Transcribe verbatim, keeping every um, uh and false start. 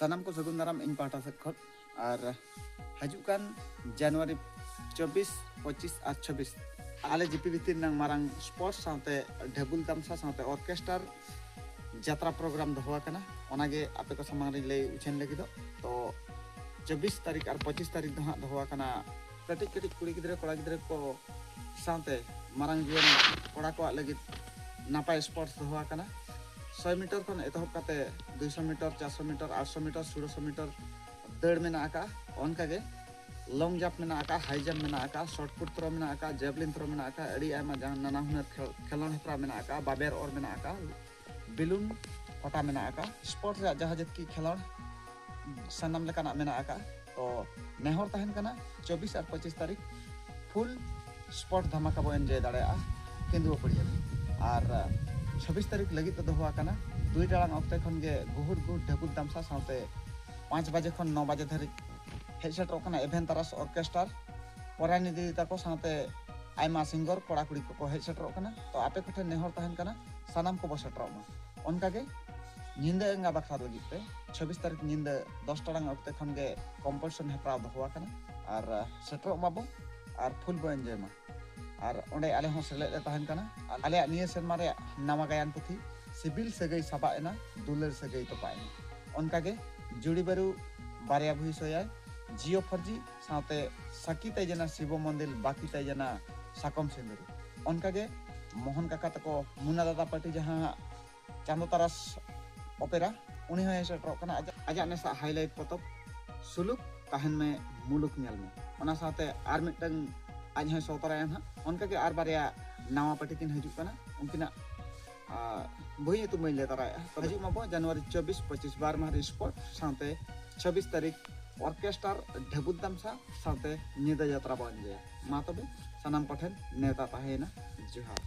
ᱥᱟᱱᱟᱢ ᱠᱚ ᱥᱟᱹᱜᱩᱱ ᱫᱟᱨᱟᱢ ᱤᱧ ᱯᱟᱦᱴᱟ ᱥᱮᱫ ᱠᱷᱚᱱ᱾ ᱟᱨ ᱦᱤᱡᱩᱜ ᱠᱟᱱ ᱡᱟᱱᱩᱣᱟᱨᱤ ᱪᱚᱵᱵᱤᱥ, ᱯᱚᱸᱪᱤᱥ ᱟᱨ ᱪᱷᱟᱵᱵᱤᱥ ᱟᱞᱮ ᱡᱤᱯᱤ ᱵᱷᱤᱛᱤᱨ ᱨᱮᱱᱟᱝ ᱢᱟᱨᱟᱝ ᱥᱯᱳᱨᱴᱥ ᱥᱟᱶᱛᱮ ᱰᱷᱮᱵᱩᱞ ᱛᱟᱢᱥᱟ ᱥᱟᱶᱛᱮ ᱚᱨᱠᱮᱥᱴᱟᱨ ᱡᱟᱛᱨᱟ ᱯᱨᱳᱜᱨᱟᱢ ᱫᱚᱦᱚ ᱟᱠᱟᱱᱟ᱾ ᱚᱱᱟᱜᱮ ᱟᱯᱮ ᱠᱚ ᱥᱟᱢᱟᱝ ᱨᱤᱧ ᱞᱟᱹᱭ ᱩᱪᱷᱟᱹᱱ ᱞᱟᱹᱜᱤᱫᱚᱜ᱾ ᱛᱚ ᱪᱚᱵᱵᱤᱥ ᱛᱟᱹᱨᱤᱠᱷ ᱟᱨ ᱯᱚᱸᱪᱤᱥ ᱛᱟᱹᱨᱤᱠᱷ ᱫᱚ ᱦᱟᱸᱜ ᱫᱚᱦᱚ ᱟᱠᱟᱱᱟ ᱠᱟᱹᱴᱤᱡ ᱠᱟᱹᱴᱤᱡ ᱠᱩᱲᱤ ᱜᱤᱫᱽᱨᱟᱹ ᱠᱚᱲᱟ ᱜᱤᱫᱽᱨᱟᱹ ᱠᱚ ᱥᱟᱶᱛᱮ ᱢᱟᱨᱟᱝ ᱡᱩᱣᱟᱹᱱ ᱠᱚᱲᱟ ᱠᱚᱣᱟᱜ ᱞᱟᱹᱜᱤᱫ ᱱᱟᱯᱟᱭ ᱥᱯᱳᱨᱴᱥ ᱫᱚᱦᱚ ᱟᱠᱟᱱᱟ᱾ ᱥᱚᱭ ᱢᱤᱴᱟᱨ ᱠᱷᱚᱱ ᱮᱛᱚᱦᱚᱵ ᱠᱟᱛᱮ ᱫᱩᱭᱥᱚ ᱢᱤᱴᱟᱨ, ᱪᱟᱨᱥᱚ ᱢᱤᱴᱟᱨ, ᱟᱴᱥᱚ ᱢᱤᱴᱟᱨ, ᱥᱳᱲᱚᱥᱚ ᱢᱤᱴᱟᱨ ᱫᱟᱹᱲ ᱢᱮᱱᱟᱜ ᱟᱠᱟᱫᱼᱟ᱾ ᱚᱱᱠᱟᱜᱮ ᱞᱚᱝ ᱡᱟᱢᱯ ᱢᱮᱱᱟᱜ ᱟᱠᱟᱫᱼᱟ, ᱦᱟᱭ ᱡᱟᱢᱯ ᱢᱮᱱᱟᱜ ᱟᱠᱟᱫᱼᱟ, ᱥᱚᱴ ᱯᱩᱴ ᱛᱷᱨᱳ ᱢᱮᱱᱟᱜ ᱟᱠᱟᱫᱼᱟ, ᱡᱮᱵᱷᱞᱤᱱ ᱛᱷᱨᱳ ᱢᱮᱱᱟᱜ ᱟᱠᱟᱫᱼᱟ, ᱟᱹᱰᱤ ᱟᱭᱢᱟ ᱡᱟᱦᱟᱸ ᱱᱟᱱᱟ ᱦᱩᱱᱟᱹᱨ ᱠᱷᱮᱞ- ᱠᱷᱮᱞᱳᱸᱰ ᱦᱮᱯᱨᱟᱣ ᱢᱮᱱᱟᱜ ᱟᱠᱟᱫᱼᱟ, ᱵᱟᱵᱮᱨ ᱚᱨ ᱢᱮᱱᱟᱜ ᱟᱠᱟᱫᱼᱟ, ᱵᱮᱞᱩᱱ ᱯᱷᱚᱴᱟ ᱢᱮᱱᱟᱜ ᱟᱠᱟᱫᱼᱟ, ᱥᱯᱳᱨᱴᱥ ᱨᱮᱭᱟᱜ ᱡᱟᱦᱟᱸ ᱡᱟᱹᱛᱠᱤ ᱠᱷᱮᱞᱳᱸᱰ ᱥᱟᱱᱟᱢ ᱞᱮᱠᱟᱱᱟᱜ ᱢᱮᱱᱟᱜ ᱟᱠᱟᱫᱼᱟ᱾ ᱛᱚ ᱱᱮᱦᱚᱨ ᱛᱟᱦᱮᱱ ᱠᱟᱱᱟ ᱪᱚᱵᱵᱤᱥ ᱟᱨ ᱯᱚᱸᱪᱤᱥ ᱛᱟᱹᱨᱤᱠᱷ ᱯᱷᱩᱞ ᱥᱯᱳᱨᱴ ᱫᱷᱟᱢᱟᱠᱟ ᱵᱚ ᱮᱱᱡᱚᱭ ᱫᱟᱲᱮᱭᱟᱜᱼᱟ ᱠᱮᱸᱫᱩᱣᱟ ᱯᱟᱹᱲᱤᱭᱟᱹ ᱨᱮ᱾ ᱟᱨ ᱪᱷᱟᱵᱵᱤᱥ ᱛᱟᱹᱨᱤᱠᱷ ᱞᱟᱹᱜᱤᱫ ᱫᱚ ᱫᱚᱦᱚ ᱟᱠᱟᱱᱟ ᱫᱩᱭ ᱴᱟᱲᱟᱝ ᱚᱠᱛᱮ ᱠᱷᱚᱱ ᱜᱮ ᱜᱩᱦᱩᱴ ᱜᱩᱦᱩᱴ ᱰᱷᱮᱵᱩᱞ ᱛᱟᱢᱥᱟ ᱥᱟᱶᱛᱮ ᱯᱟᱸᱪ ᱵᱟᱡᱮ ᱠᱷᱚᱱ ᱱᱚ ᱵᱟᱡᱮ ᱫᱷᱟᱹᱨᱤᱡ ᱦᱮᱡ ᱥᱮᱴᱮᱨᱚᱜ ᱠᱟᱱᱟ ᱮᱵᱷᱮᱱ ᱛᱟᱨᱟᱥ ᱚᱨᱠᱮᱥᱴᱟᱨ, ᱯᱚᱨᱟᱱᱤ ᱫᱤᱫᱤ ᱛᱟᱠᱚ ᱥᱟᱶᱛᱮ ᱟᱭᱢᱟ ᱥᱤᱝᱜᱚᱨ ᱠᱚᱲᱟ ᱠᱩᱲᱤ ᱠᱚᱠᱚ ᱦᱮᱡ ᱥᱮᱴᱮᱨᱚᱜ ᱠᱟᱱᱟ᱾ ᱛᱚ ᱟᱯᱮ ᱠᱚᱴᱷᱮᱱ ᱱᱮᱦᱚᱨ ᱛᱟᱦᱮᱱ ᱠᱟᱱᱟ ᱥᱟᱱᱟᱢ ᱠᱚᱵᱚ ᱥᱮᱴᱮᱨᱚᱜ ᱢᱟ᱾ ᱚᱱᱠᱟᱜᱮ ᱧᱤᱫᱟᱹ ᱮᱸᱜᱟ ᱵᱟᱠᱷᱨᱟ ᱞᱟᱹᱜᱤᱫ ᱛᱮ ᱪᱷᱟᱵᱵᱤᱥ ᱛᱟᱹᱨᱤᱠᱷ ᱧᱤᱫᱟᱹ ᱫᱚᱥ ᱴᱟᱲᱟᱝ ᱚᱠᱛᱮ ᱠᱷᱚᱱ ᱜᱮ ᱠᱚᱢᱯᱤᱴᱤᱥᱚᱱ ᱦᱮᱯᱨᱟᱣ ᱫᱚᱦᱚ ᱟᱠᱟᱱᱟ᱾ ᱟᱨ ᱥᱮᱴᱮᱨᱚᱜ ᱢᱟᱵᱚ ᱟᱨ ᱯᱷᱩᱞ ᱵᱚ ᱮᱱᱡᱚᱭ ᱢᱟ᱾ ᱟᱨ ᱚᱸᱰᱮ ᱟᱞᱮ ᱦᱚᱸ ᱥᱮᱞᱮᱫ ᱞᱮ ᱛᱟᱦᱮᱱ ᱠᱟᱱᱟ᱾ ᱟᱨ ᱟᱞᱮᱭᱟᱜ ᱱᱤᱭᱟᱹ ᱥᱮᱨᱢᱟ ᱨᱮᱭᱟᱜ ᱱᱟᱣᱟ ᱜᱟᱭᱟᱱ ᱯᱩᱛᱷᱤ ᱥᱤᱵᱤᱞ ᱥᱟᱹᱜᱟᱹᱭ ᱥᱟᱵᱟᱜ ᱮᱱᱟ, ᱫᱩᱞᱟᱹᱲ ᱥᱟᱹᱜᱟᱹᱭ ᱛᱚᱯᱟᱜ ᱮᱱᱟ᱾ ᱚᱱᱠᱟᱜᱮ ᱡᱩᱲᱤ ᱵᱟᱹᱨᱩ ᱵᱟᱨᱭᱟ ᱵᱷᱩᱭ ᱥᱚᱭᱟᱭ, ᱡᱤᱭᱳ ᱯᱷᱳᱨ ᱡᱤ ᱥᱟᱶᱛᱮ ᱥᱟᱹᱠᱤ ᱛᱟᱭ ᱡᱟᱱᱟ ᱥᱤᱵᱚ ᱢᱚᱱᱫᱤᱨ, ᱵᱟᱹᱠᱤ ᱛᱟᱭ ᱡᱟᱱᱟ ᱥᱟᱠᱚᱢ ᱥᱤᱸᱫᱩᱨ᱾ ᱚᱱᱠᱟᱜᱮ ᱢᱳᱦᱚᱱ ᱠᱟᱠᱟ ᱛᱟᱠᱚ ᱢᱩᱱᱟ ᱫᱟᱫᱟ ᱯᱟᱹᱴᱤ ᱡᱟᱦᱟᱸ ᱪᱟᱸᱫᱚ ᱛᱟᱨᱟᱥ ᱚᱯᱮᱨᱟ, ᱩᱱᱤ ᱦᱚᱸᱭ ᱥᱮᱴᱮᱨᱚᱜ ᱠᱟᱱᱟ ᱟᱡᱟᱜ, ᱟᱡᱟᱜ ᱱᱮᱥᱟᱜ ᱦᱟᱭᱞᱟᱭᱤᱴ ᱯᱚᱛᱚᱵ ᱥᱩᱞᱩᱠ ᱛᱟᱦᱮᱱ ᱢᱮ ᱢᱩᱞᱩᱠ ᱧᱮᱞ ᱢᱮ᱾ ᱚᱱᱟ ᱥᱟᱶᱛᱮ ᱟᱨ ᱢᱤᱫᱴᱟᱝ ᱟᱡ ᱦᱚᱸᱭ ᱥᱚ ᱛᱚᱨᱟᱭᱟ ᱱᱟᱦᱟᱜ᱾ ᱚᱱᱠᱟᱜᱮ ᱟᱨ ᱵᱟᱨᱭᱟ ᱱᱟᱣᱟ ᱯᱟᱹᱴᱤ ᱠᱤᱱ ᱦᱤᱡᱩᱜ ᱠᱟᱱᱟ, ᱩᱱᱠᱤᱱᱟᱜ ᱟᱨ ᱵᱳᱭ ᱧᱩᱛᱩᱢ ᱵᱟᱹᱧ ᱞᱟᱹᱭ ᱛᱟᱨᱟᱭᱮᱫᱼᱟ᱾ ᱛᱚᱵᱮ ᱦᱤᱡᱩᱜ ᱢᱟᱵᱚ ᱡᱟᱱᱩᱣᱟᱨᱤ ᱪᱚᱵᱵᱤᱥ ᱯᱚᱸᱪᱤᱥ ᱵᱟᱨ ᱢᱟᱦᱟ ᱨᱮ ᱥᱯᱳᱨᱴ ᱥᱟᱶᱛᱮ ᱪᱷᱟᱵᱵᱤᱥ ᱛᱟᱹᱨᱤᱠᱷ ᱚᱨᱠᱮᱥᱴᱟᱨ ᱰᱷᱟᱹᱵᱩᱫ ᱛᱟᱢᱥᱟ ᱥᱟᱶᱛᱮ ᱧᱤᱫᱟᱹ ᱡᱟᱛᱨᱟ ᱵᱚᱱ ᱮᱱᱡᱚᱭᱟ᱾ ᱢᱟ ᱛᱚᱵᱮ ᱥᱟᱱᱟᱢ ᱠᱚᱴᱷᱮᱱ ᱱᱮᱣᱛᱟ ᱛᱟᱦᱮᱸᱭᱮᱱᱟ᱾ ᱡᱚᱦᱟᱨ᱾